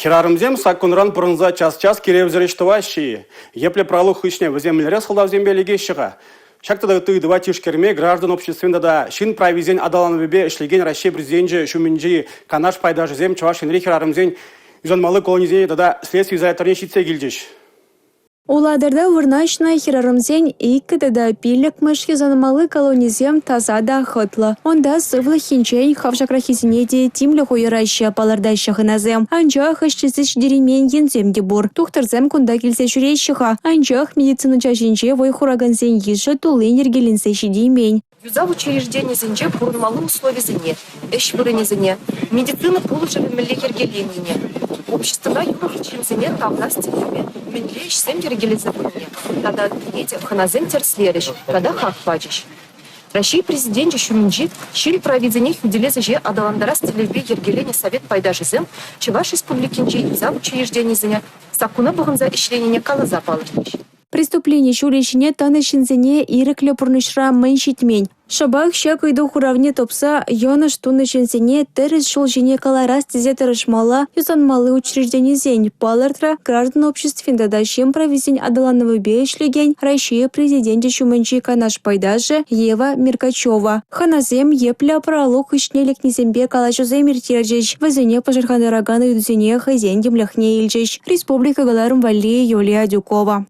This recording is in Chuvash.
Хӗрарӑмсем саккунран пӑрӑнса час-час киревсӗр ӗҫ тӑваҫҫӗ-и? Йӗплӗ пралук хыҫне вӗсем мӗнлерех сӑлтавсемпе лекеҫҫӗ-ха? Ҫак тата ытти ыйтӑва тишкерме граждан обществин тата ҫын прависен аталанӑвӗпе ӗҫлекен Раҫҫей Президенчӗ ҫумӗнчи Канаш пайташӗсем Чӑваш Енри хӗрарӑмсен юсанмалли колонисене тата следстви изоляторне ҫитсе килчӗҫ. Улатӑрта вырнаҫнӑ хӗрарӑмсен 2 тата 5-мӗш юсанмалли колонисем таса та хӑтлӑ. Унта сывлӑх енчен хавшакраххисене те тимлӗх уйӑраҫҫӗ, палӑртаҫҫӗ хӑнасем. Анчах ӗҫлесе ҫитереймен енсем те пур. Тухтӑрсем кунта килсе ҫӳреҫҫӗ-ха, анчах медицина чаҫӗнче вӑй хуракансен йышӗ туллин йӗркеленсе ҫитеймен. Юсав учрежденийӗсенче пурӑнмалли условисене, ӗҫ вырӑнӗсене, медицина пулӑшӑвӗ мӗнле йӗркеленнине, обществӑна юрӑхлӑ ҫынсене тавӑрас тӗллевпе мӗнле ӗҫсем йӗркелесе пынине тата ыттине те хӑнасем тӗрӗслерӗҫ тата хак пачӗҫ. Раҫҫей Президенчӗ ҫумӗнчи ҫын прависене хӳтӗлес ӗҫе аталантарас тӗллевпе йӗркеленӗ совет пайташӗсем Чӑваш Республикинчи юсав учрежденийӗсене саккуна пӑхӑнса ӗҫленине каласа палӑртрӗҫ. Преступлени ҫулӗ ҫине тӑнӑ ҫынсене ирӗклӗ пурнӑҫра мӗн ҫитмен? Шӑпах ҫак ыйту хуравне тупса йӑнӑш тунӑ ҫынсене тӗрӗс ҫул ҫине кӑларас тесе тӑрӑшмалла юсанмалли учрежденисен, палӑртрӗ граждан обществин тата ҫын прависен аталанӑвӗпе ӗҫлекен Раҫҫей Президенчӗ ҫумӗнчи канаш пайташӗ Ева Меркачева. Хӑнасем йӗплӗ пралук хыҫне лекнисемпе калаҫусем ирттерчӗҫ, вӗсене пӑшӑрхантаракан ыйтусене хӑйсен тимлӗхне илчӗҫ. Республика кӑларӑм валли Юлия Адюкова.